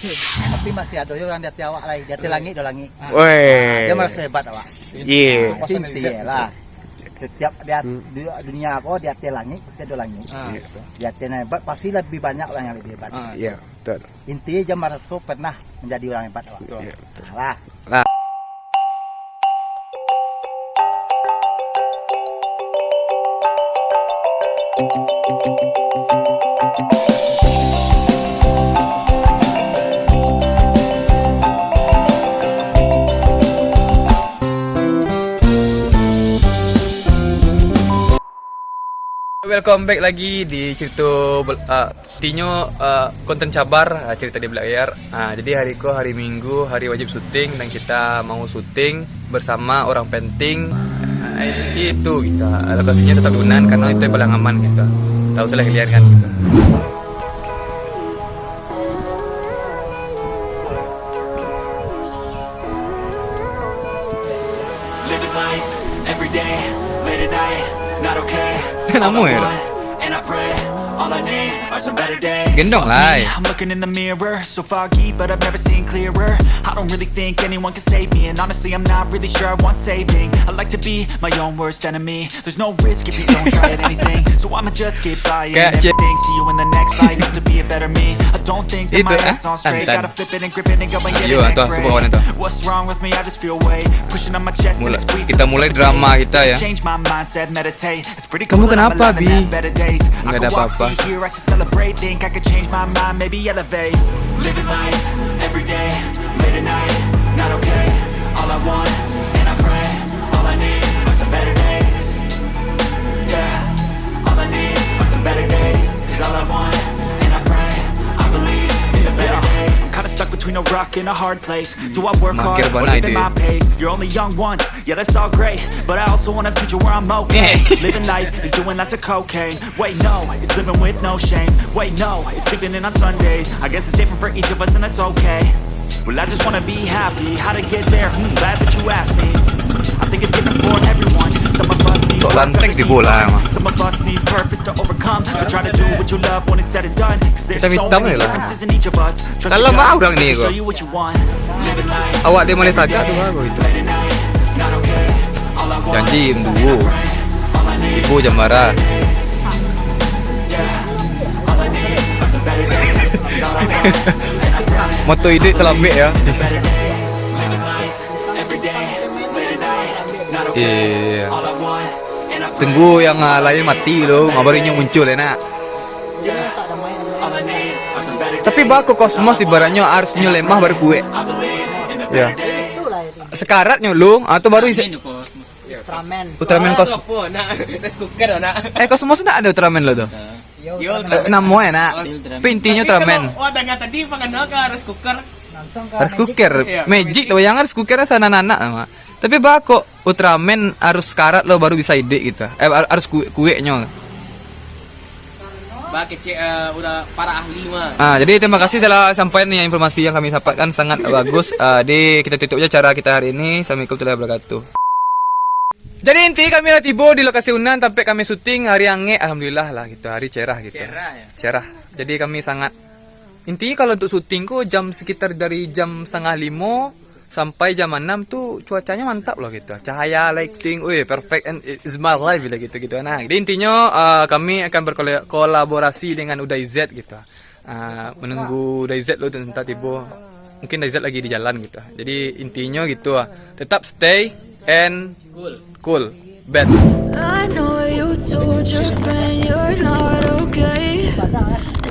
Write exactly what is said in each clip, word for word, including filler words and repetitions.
Tapi masih ado yo urang di ateh awak lai, di ateh langik do langik. Weh. Dia maraso hebat awak. Iya. Nah, itu inti lah. Setiap di at-, di dunia ko di ateh langik pasti ado langik. Ah. Di ateh nan hebat pasti lebih banyak orang yang lebih hebat. Ah. Iya, betul. Intinya dia maraso pernah menjadi orang hebat awak. Betul. Iya, betul. Nah, lah. Lah. Welcome back lagi di cerita bel-, ah, Intinyo, eh, konten cabar, eh, cerita di belakang layar. Ah, jadi hari ko hari Minggu, hari wajib syuting, dan kita mau syuting bersama orang penting. Eh, itu kita. Lokasinyo tetap di Unan karena itu yang paling aman gitu. Tahu salah kalian kan gitu. Living life every day, late at night, not okay. Namo ya? And I pray, all I need are some better days. Gendong lah. I'm looking in the mirror, so foggy, but I've never seen clearer. I don't really think anyone can save me, and honestly, I'm not really sure I want saving. I like to be my own worst enemy. There's no risk if you don't try at anything. So I'ma just keep buying everything. See you in the next life to be a better me. I don't think that my head's on straight. Gotta flip it and grip it and go and get an X-ray. What's wrong with me? I just feel weight pushing on my chest and it squeezes. Kita mulai drama kita ya. Change my mindset, meditate. It's pretty cool that I'm alive and have better days. I could walk, see, hear, I should celebrate. Think I could change my mind, maybe elevate. Living life every day, late at night, not okay. All I want, and I pray, all I need are some better days. Yeah, all I need are some better days. 'Cause all I want, and I pray, I believe in a better day. I'm kinda stuck between a rock and a hard place. Do I work hard or live at my pace? You're only young once, yeah, that's all great. But I also want a future where I'm okay. Living life is doing lots of cocaine. Wait, no, it's living with no shame. Wait, no, it's sleeping in on Sundays. I guess it's different for each of us, and that's okay. Well, I just wanna be happy. How to get there? Hmm, glad that you asked me. I think it's different for everyone. Some of us need work, others need fun. Some of us need purpose to overcome. But try to do what you love when it's said and done. 'Cause there's so many differences in each of us. Trust the God, he'll show you what you want. Living life. Awak dia maleh tagak tu baru itu. Janji menduo. Ibu jambara. Moto iduik talambek ya. Iya. Tunggu yang, ah, lain mati dulu, baru inyo muncul, enak. Tapi bako Cosmos ibaratnyo harusnyo lemah baru kuek. Ya. Sekaratnyo lu, atau baru isi Ultraman. Ultraman Cos-, apa? Nak rice cooker, nak. Eh, Cosmos ndak ado Ultraman lo tu? Yo, eh, namo ya, nak? Tapi intinyo Ultraman. Wah, tengah tadi pangan ka rice cooker. Rice cooker. Magic tu, yang rice cooker sana anak-anak, Mak. Tapi bako Ultraman harus sekarat lo baru bisa iduik gitu. Eh, har-, harus kuek-kueknyo. Bah, kecek, eh, udah para ahli mah. Ah, jadi terima kasih telah sampaikan yang informasi yang kami dapatkan sangat bagus. Ah, jadi kita tutup aja acara kita hari ini. Assalamualaikum warahmatullahi wabarakatuh. Jadi inti kami lah tibo di lokasi Unan, tampek kami syuting hari angek, alhamdulillah lah gitu, hari cerah gitu. Cerah ya? Cerah. Jadi kami sangat, intinya kalau untuk syuting ko jam sekitar dari jam setengah limo sampai jam anam tu cuacanya mantap loh gitu. Cahaya, lighting, wih, perfect and it's my life bila gitu-gitu. Nah, jadi intinya, uh, kami akan berkolaborasi dengan Uday Z gitu. Uh, menunggu Uday Z lo entah tibo. Mungkin Uday Z lagi di jalan gitu. Jadi intinya gitu ah. Tetap stay and cool. Bad. I know you told your friend you're not okay.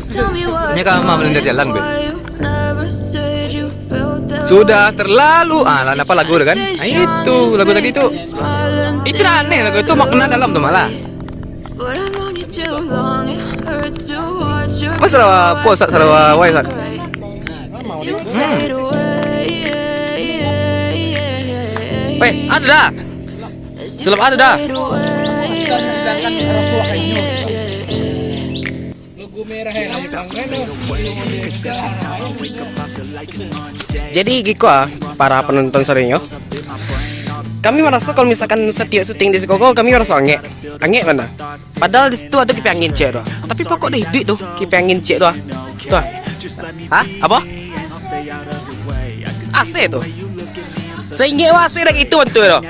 Tell me what, Nya kan mah melinda jalan, Beb. Why you never said you felt that way. Sudah terlalu. Ah, lah, apa lagu tu kan? Ah, itu lagu tadi tu. Itu dah aneh lagu tu, makna dalam tu malah. But I've known you too long, it hurts to watch your Apa salah Paul, Sat? Salah Wai, Sat? Weh, ada dah. Selap ada dah. Jadi giko ah, para penonton sadonyo. Kami maraso kalau misalkan satiok syuting di siko ko, kami maraso angek. Angek bana. Padahal di situ ado kipas angin ciek tu. Tapi pokok dah iduik tu, kipas angin ciek tu ah. Tu ah. Hah? Apo? A C tu. Saingek wak A C dah gitu bantuak tu.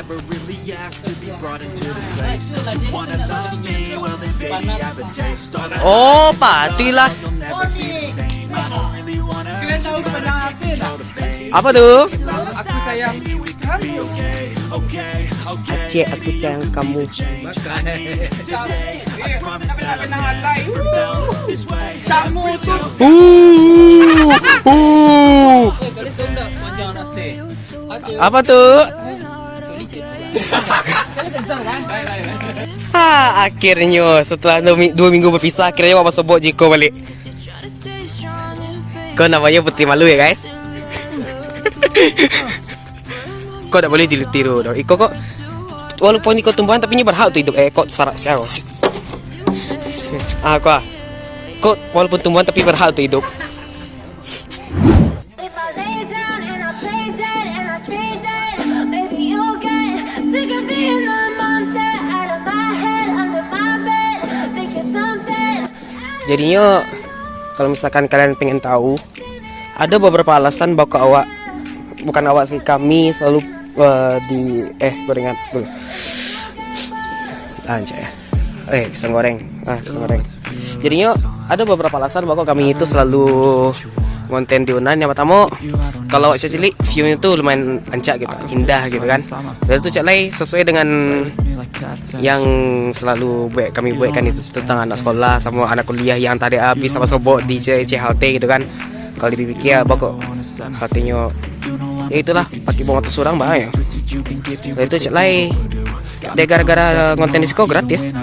Oh, patuilah. Kalian tahu kepanjangan A C tak? Apa tu? Aku sayang kamu. Aceh, aku sayang kamu. Kamu tu. Uh, uh. Apa tu? Ha, akhirnyo setelah dua mi-, dua minggu berpisah, akhirnyo wak basobok jo iko baliak. Ko namonyo Putri Malu ya, guys. Ko dak boleh ditiru doh. Iko ko, walaupun iko tumbuhan, tapi nyo berhak tu hidup. Eh, ko sarak sia ko. Ah, ko ah. Ko walaupun tumbuhan, tapi berhak tu hidup. If I lay down and I play dead and I stay dead, maybe you'll get sick of being the monster out of my head, under my bed, thinking something. Jadinyo, kalau misalkan kalian pengen tahu, ada beberapa alasan bako awak, bukan awak sih, kami selalu, eh, di, eh, gorengan dulu. Ah, anjay. Eh, pisang goreng. Ah, pisang goreng. Jadinyo, ada beberapa alasan bako kami itu selalu ngonten di Unan. Yang pertamo, kalau awak caliak, view-nyo tu lumayan rancak gitu, indah gitu kan. Dan tu cak lai, sesuai dengan yang selalu buat kami buatkan itu tentang anak sekolah sama anak kuliah yang tadi habis sama sobok di C-, C H L T gitu kan. Kalau dipikia, bako hatinyo, ya itulah, pakai bungo tu surang bah ya. Dan tu cak lai, dek gara-gara ngonten di siko gratis.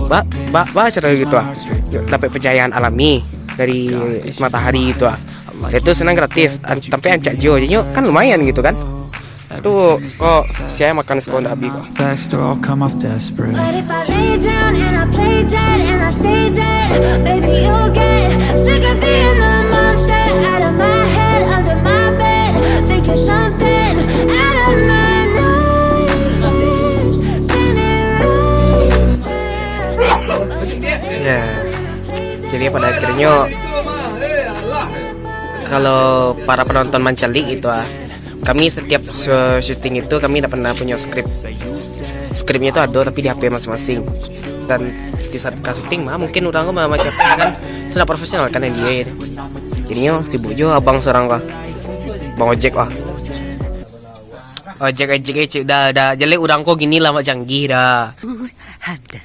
Ba, ba, ba, caro gitu ah. Dapek pencahayaan alami dari matahari gitu ah. Dan tu senang gratis, an-, tapi rancak juo. Jadinyo kan lumayan gitu kan. Tu kok sia makan siko ndak habis kok. Text or I'll come off desperate. But if I lay down and I play dead and I stay dead, maybe you'll get sick of being the monster out of my head, under my bed, thinking something out of my nightmares. Standing right there. Ya. Jadi pada akhirnyo, kalau para penonton mancaliak itu ah, kami setiap su-, syuting itu kami dak pernah punyo skrip. Skripnyo tu ado tapi di H P masing-masing. Dan di saat ka syuting mah mungkin urang ko mah macam kan. Itu dak profesional kan yang dia. Jadinyo sibuk juo abang surang ko. Bang ojek wah. Ojek, ojek, ojek, dah, dah. Jaleh urang ko gini lah, mak canggih dah. Ada.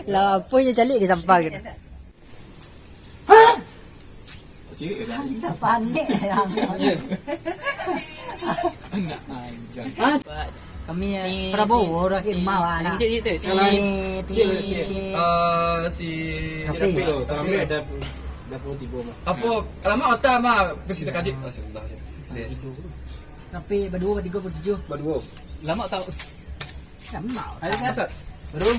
Lah, apo nyo caliak di sampah gitu. Anda panik lah yang. Kami, eh, Prabowo dah ke rumah, wah, nak. Cik, cik, cik. Kalau ni, ti, ti. Eh, si Rafi. Rafi tu, kalau ambil dah, dah pukul tiga mah. Apo, alamak otak mah, besi terkajik. Astagfirullah. Rafi, berdua, bertiga, bertujuh. Berdua. Lama tau. Lama. Ayo, Ustaz. Baru.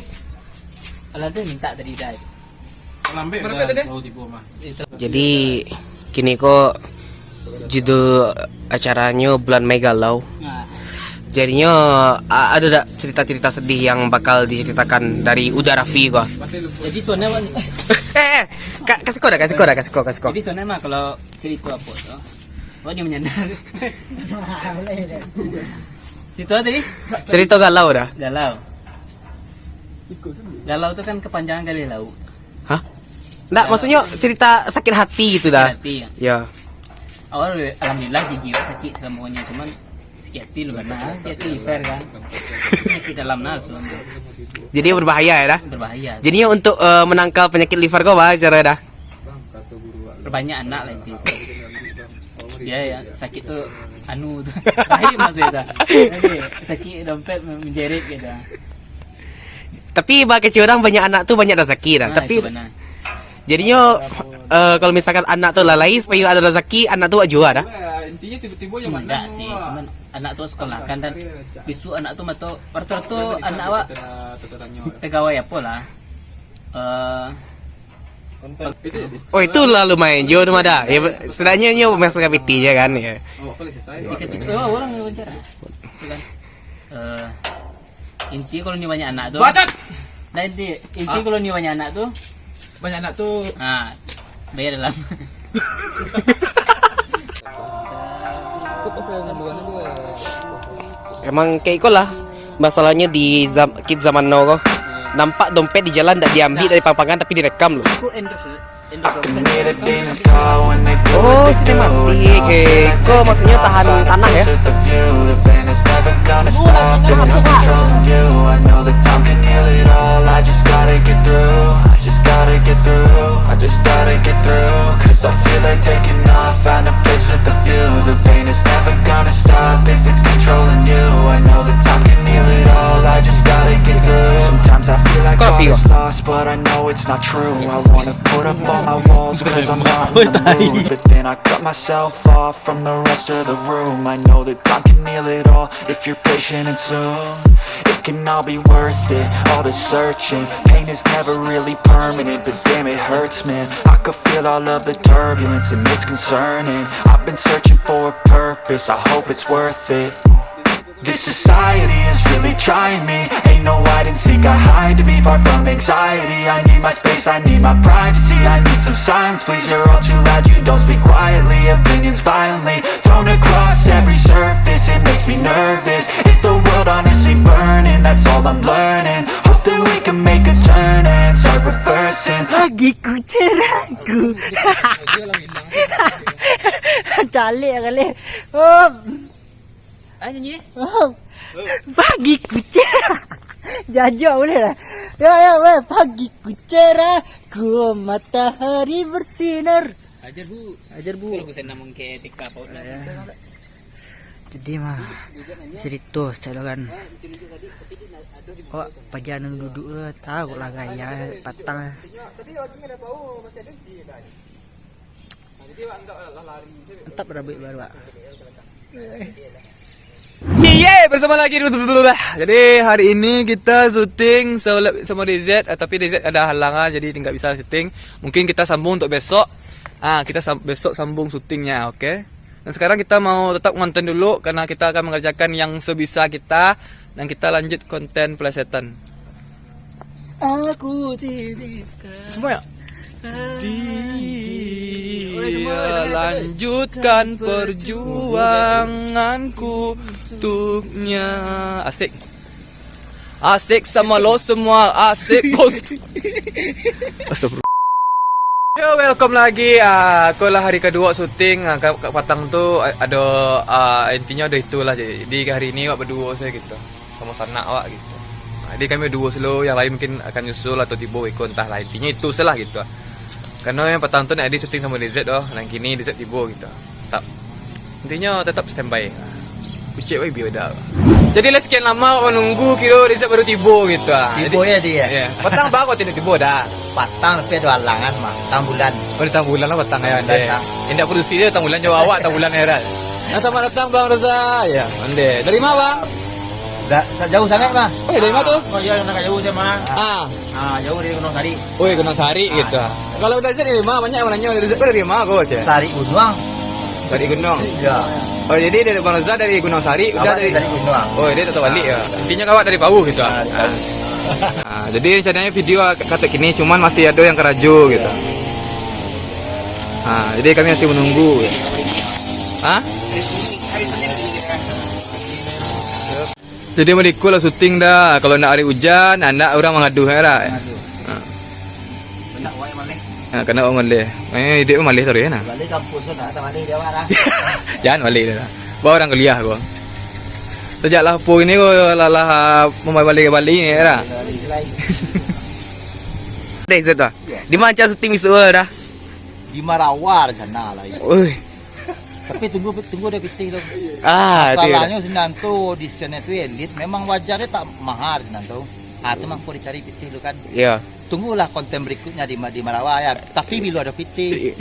Kalau tu minta tadi dah. Kalau ambil dah, baru tadi? Baru tiga mah. Itu. Jadi, kini ko judul acaranyo Bulan Mei Galau. Nah. Jadinyo, a-, ado dak cerita-cerita sedih yang bakal diceritakan dari Uda Rafi ko? Jadi, soalnya, Wan. Eh, eh, ka-, kasih ko dah, kasih ko dah, kasih ko, kasih ko. Jadi, soalnya mah kalau cerita apa tu? Oh, dia menyandar. Cerita tadi? Cerita galau dah. Galau. Galau tu kan kepanjangan gali lauk. Hah? Ndak, maksudnyo cerita sakit hati gitu dah. Sakit hati, ya. Ya. Awal, alhamdulillah, gigi awak sakit selama ni, cuman sakit hati lu kan, sakit hati liver kan. Penyakit dalam nah sebenarnya. Jadi berbahaya ya dah? Berbahaya. Jadi untuk, eh, menangkal penyakit liver ko, bah, cara dah? Perbanyak anak lah inti. Ya, ya, sakit tu anu tu. Baik maksud tu. Jadi, sakit dompet menjerit gitu. Tapi bagi kecil orang banyak anak tu banyak rezeki dah. Ah, tapi itu benar. Jadinyo, eh, kalau misalkan anak tu lalai supaya ada rezeki, anak tu awak jua dah. Intinya tiba-tiba yang mana. Enggak sih, cuman anak tu sekolah kan dan besok anak tu mato rata-rata anak awak pegawai apa lah. Eh, Oh, itu lah lumayan jo tu mah dah. Ya, setidaknyo nyo masalah piti je kan, ya. Tiga tiga, oh, orang wawancara. Itu kan. Eh, inti kalau ni banyak anak tu. Bacot! Nah, inti, inti kalau ni banyak anak tu. Banyak anak tu. Ha. Bayar dalam. Emang kayak iko lah. Masalahnyo di zam-, kit zaman now ko. Nampak dompet di jalan ndak diambiak dari pangpangan tapi direkam lo. Aku endorse, endorse dompet. Oh, sinematik. Eh, iko maksudnyo tahan tanah ya. Just gotta get through. I just gotta get through. I just gotta get through. Cause I feel like taking off. Find a place with a view. The pain is never gonna stop if it's controlling you. I know that time can heal it all. I just gotta get through. Sometimes I feel like all is lost, but I know it's not true. I wanna put up all my walls, cause I'm not in the mood. But then I cut myself off from the rest of the room. I know that time can heal it all if you're patient and soon. It can all be worth it, all the searching. Pain is never really permanent, but damn, it hurts, man. I could feel all of the turbulence, and it's concerning. I've been searching for a purpose, I hope it's worth it. This society is really trying me. Ain't no hide and seek, I hide to be far from anxiety. I need my space, I need my privacy. I need some silence, please. You're all too loud, you don't speak quietly. Opinions violently thrown across every surface. It makes me nervous. Is the world honestly burning? That's all I'm learning. Hope that we can make a turn and start reversing. Pagiku cerahku. Calik kali. Oh. Ah, nyanyi, eh? Oh. Pagiku cerah. Jajak boleh lah. Ya, ya, weh. Pagiku cerah, ku matahari bersinar. Ajar, Bu. Ajar, Bu. Kalau ku senam mengke tika paut lah. Ya. Jadi mah, cerita setelah kan. Awak paja nan duduk tu, tahu lah gaya patang. Mantap rabuik baru, Pak. Iye, bersama lagi. Jadi hari ini kita syuting sama, sama D Z, eh, tapi D Z ada halangan jadi nggak bisa syuting. Mungkin kita sambung untuk besok. Ah, kita sam-, besok sambung syutingnya, oke? Dan sekarang kita mau tetap ngonten dulu karena kita akan mengerjakan yang sebisa kita dan kita lanjut konten pelesetan. Aku titipkan. Semua ya? Dia lanjutkan perjuanganku untuknya. Asik. Asik sama lo semua, asik. Astagfirullah. Yo, welcome lagi. Ah, ko lah hari kedua syuting. Ah, ka, ka patang tu, ah, ado, ah, intinyo ado itulah. Jadi hari ini awak baduo sajo gitu. Samo sanak awak gitu. Ah, jadi kami baduo selo, yang lain mungkin akan nyusul atau tibo iko entahlah. Intinyo itu salah gitu. Karena yang patang tu nak adi syuting samo D Z doh, nan kini D Z tibo gitu. Tap. Intinyo tetap standby. Kucek bae biar dah. Jadi lah sekian lama awak menunggu, kiro D Z baru tibo gitu ah. Tibo jadi, ya, dia. Ya. Patang bako tidak tibo dah. Patang tapi ada halangan mah. Tang bulan. Oh, di tang bulan lah patang ya. Bulan deh. Lah. Indak produksi dia tang bulan jauh awak tang bulan ya dah. Nah, selamat datang Bang Reza. Ya, ande. Dari mana, Bang? Da-, jauh sangat mah. Oh, dari mana tu? Oh, iya, yang agak jauh dia mah. Ah. Ah, jauh dari Gunung Sari. Oh, iya, Gunung Sari gitu. Kalau udah dari mana, banyak yang nanya dari, dari mana kau, Cek? Sari Gunung. Sari Gunung. Iya. Oh, jadi dari Bang Reza dari Gunung Sari, udah dari Gunung. Oh, dia tetap balik ya. Intinya kawat dari Pawu gitu. Ah, dari Pawu. Ah, jadi rencananya video katak kini, cuman masih ada yang karajo gitu. Ah, jadi kami masih menunggu. Hah? Jadi, mah di iko lah syuting dah. Kalau ndak hari ujan, ndak urang mangadu, ya, dak? Mangadu. Ha. Kena wai maleh. Ha, kena wai maleh. Eh, dia maleh taruih, nah. Balik kampus tu, nak maleh dia, dah. Jangan balik dah. Bawa urang kuliah ko. Sejak lah po ini ko, lah, lah, ah, mambaleh-baleh ni, ya, dak? Balik lagi. Dah, Izzat dah. Iya. Di mana syuting besok dah? Di Marawa rencana lah, ya. Oi. Tapi tunggu, tunggu dah pitih tu. Ah, itu ya. Masalahnya sinan tu, di sinan tu elit, memang wajar dia tak mahar sinan tu. Ah, tu mangko dicari pitih tu kan. Iya. Tunggulah konten berikutnya di Ma-, di Marawa ya. Tapi bila ada pitih.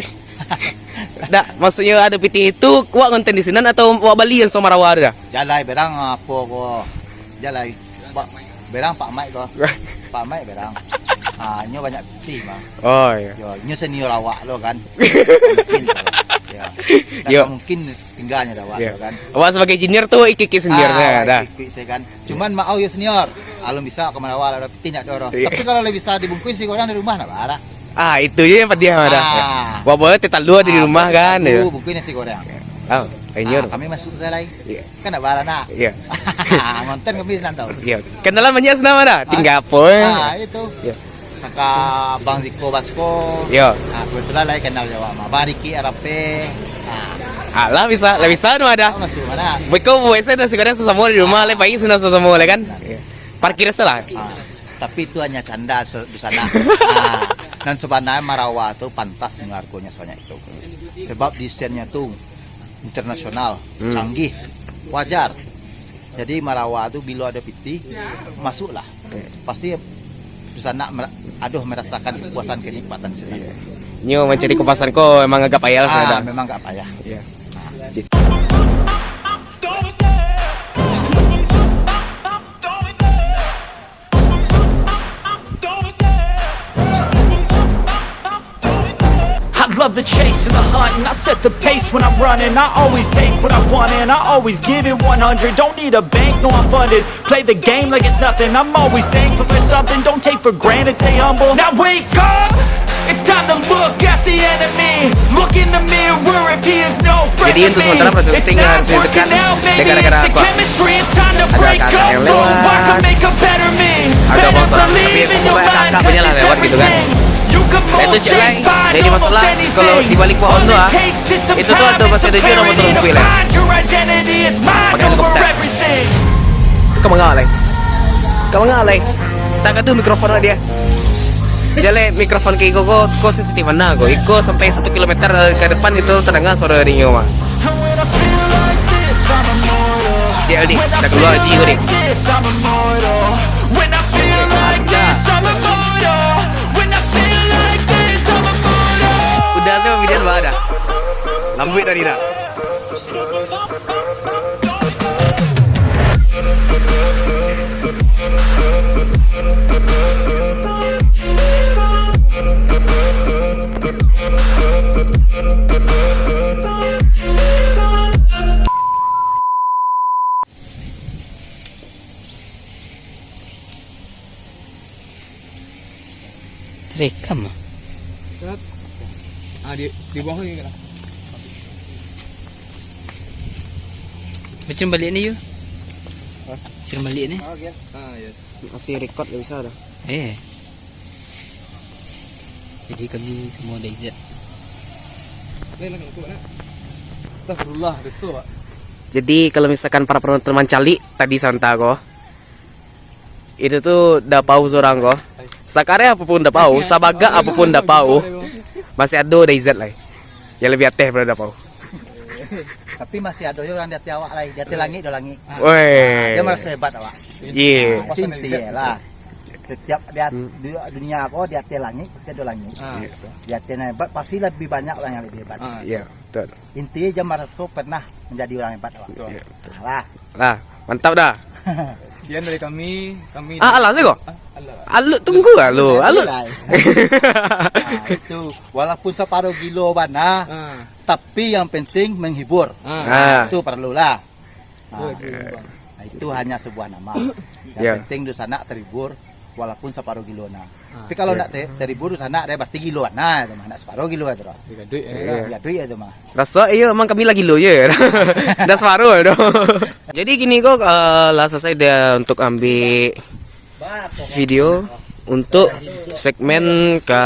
Dak, maksudnya ada pitih itu, wak konten di sinan atau wak bali langsung Marawa tu dah? Jalai berang apa ko. Jalai. Ba-, berang Pak Mike ko. Pak Mike berang. Ah, nyo banyak pitih mah. Oh, iya. Yo, nyo senior awak lo kan. Mungkin. Ya. Yo. Mungkin tinggalnya dah awak lo kan. Awak sebagai junior tu ikik-ikik senior dah. Ah, ikik-ikik tu kan. Cuman maaf yo senior. Alun bisa ka Marawa lah, pitih ndak dorong. Iya. Tapi kalau lah bisa dibungkus si orang di rumah ndak apa dah. Ah, itu je yang padiah mah dah. Ah. Buah-buahan teh talua di rumah kan, ya. Bungkuih nasi goreng. Oh, inyo. Ah, kami masuk sajo lai. Iya. Kan nak baranak. Iya. Nonton kami senang tau. Iya. Kenalan banyak senang mah dah. Tinggal apa, eh? Ah, itu. Iya. Kakak Bang Ziko Basko. Iya. Ah, kebetulan lai kenal jo awak mah. Bang Riki Arape. Ah. Alah, bisa, lah bisa tu mah dah. Ah, masuk mah dah. Beko buat saya nasi goreng sasamo di rumah, lai pai senang sasamo lai kan. Iya. Parkir sajo lah. Ah. Tapi itu hanya canda se-, di sana. Ah, nan sabananyo marawa tu pantas nyo hargonyo sabanyak itu. Sebab desainnya tu internasional, canggih, wajar. Jadi marawa tu bilo ado pitih, masuklah. Pasti di sana mer-, ado merasakan kepuasan, kenikmatan di sana. Nyo mancari kepuasan ko memang agak payah lah. Ah, memang agak payah. Iya. I love the chase and the hunt, and I set the pace when I'm running. I always take what I want, and I always give it one hundred. Don't need a bank, no, I'm funded. Play the game like it's nothing. I'm always thankful for something. Don't take for granted, stay humble. Now wake up! It's time to look at the enemy. Look in the mirror if he is no friend. Jadi, untuk sementara proses syuting harus dihentikan gara-gara apa? It's time to break up, so I can make a better me. Ada abang seorang, tapi pokoknya ada kakak punya lah lewat gitu kan. Nah, itu cek lai. Jadi masalah kalau di balik pohon tu, ah, itu tu ada masih ada juga nama turun kuil lah. Pakai helikopter. Ka manga lai? Ka manga lai? Tangah tu mikrofon dia. Jaleh mikrofon ka iko ko, ko sensitif bana ko. Iko sampai satu kilometer ka depan itu tadanga suaro dari inyo mah. C L D, dah kalua G ko ni. Udah saya video bah dah. Lambuik dari dah. Terekam ah. Ah, di, dibuang lagi kan? Macam balik ni, Yu? Hah? Macam balik ni? Ah, yes. Masih record lah bisa dah. Eh. Jadi kami semua dari Z. Lain lah, ikut nak. Astagfirullah, dosa, Pak. Jadi, kalau misalkan para penonton mancaliak tadi santa ko, itu tu dapau surang ko. Sakareh apapun dapau, sabagak apapun dapau, masih ado dari Z lai. Yang lebih ateh daripada dapau. Tapi masih ado juo urang di ateh awak lai, di ateh langik do langik. Weh. Ah, dia maraso hebat awak. Iya. Ah, itu inti lah. Setiap di at-, di dunia ko, di ateh langik pasti ado langik. Ah. Di ateh nan hebat pasti lebih banyak urang yang lebih hebat. Ah. Iya, betul. Inti jan maraso pernah menjadi urang hebat awak. Betul. Iya, betul. Alah. Lah, mantap dah. Sekian dari kami, kami Ah, alah sajo. Ah, alah. Alun tunggu lah lu, alun. Nah, itu walaupun saparo gilo bana, Ah. tapi yang penting menghibur. Ah. Ah. Itu perlulah. Ah. Nah, itu hanya sebuah nama. Yang Ya. penting di sana terhibur, walaupun saparo gilo nah. Ah. Tapi kalau Ya. nak te-, terhibur di sana, dia pasti gilo nah, itu mah, nak saparo gilo itu dah. Digaduik, ya, Iya. dah. Digaduik itu mah. Raso iyo emang kami lah gilo je. Dah saparo tu. Jadi kini ko, eh, lah selesai dah untuk ambil video untuk segmen ka,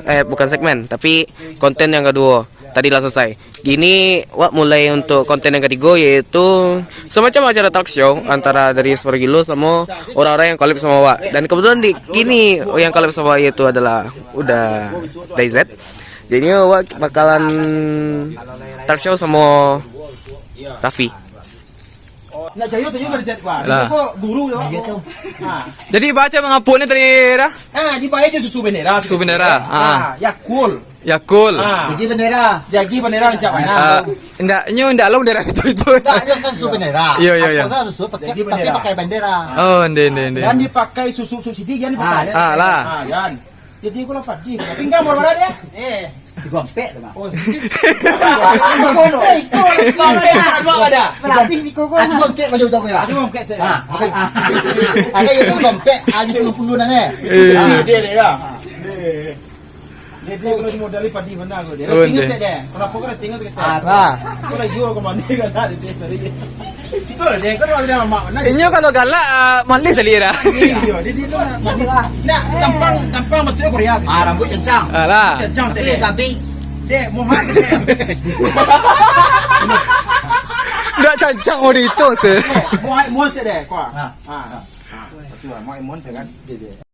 eh, bukan segmen, tapi konten yang kedua. Tadi lah selesai. Kini wak mulai untuk konten yang ketiga, yaitu semacam acara talk show antara dari Saparo Gilo samo orang-orang yang collab samo wak. Dan kebetulan di kini yang collab samo wak itu adalah udah dari Z. Jadi wak bakalan talk show samo Raffi. Nak cayo tu juga dijat, Pak. Lah. Kok guru tu? Iya, tu. Ha. Jadi baca mangapuk ni tadi dah? Ha, dibayar je susu bendera. Susu bendera. Ha. Ha, Yakult. Yakult. Ha. Jadi bendera. Jadi bendera lencak mana? Ah, ndak, nyo ndak long daerah itu, itu. Ndak, nyo kan susu bendera. Iya, iya, iya. Apa salah susu, pakai, Jadi tapi bendera. pakai bendera. Oh, ndeh, ndeh, ndeh. Dan dipakai susu subsidi, jangan dipakai. Ah, lah. Ha, kan. Jadi aku lapar di. Pinggang baru ada dia? Eh. Tigo ampek tu, Bang. Oh. Iko lo. Eh, iko lo. Iko lo. Berlapis iko ko. Aku bangkit baju tu aku ya. Aku bangkit saya. Ha, oke. Ada itu bangkit, ada puluh-puluh dah ni. Eh. Dia dia ya. Eh. Dia kalau dimodali padi bana ko. Dia Oh, singa dia. Deh. Kalau apa kau singa sekitar. Ah, Ah. Kalau yo ke mana kan ada dia tadi. Siko lah dia kan ada lama. Nah, Inyo kalau galak, ah, malis tadi dah. Iya, dia dia nak. Nak tampang tampang betul Korea. Ah, rambut cancang. Alah. Cancang Tapi tadi. Sabi, Deh, mohon deh. Dak cancang orang itu sih. Mohon mohon deh. Kau. Ah. Ah. Ah. Betul, mohon mohon kan. Dia dia.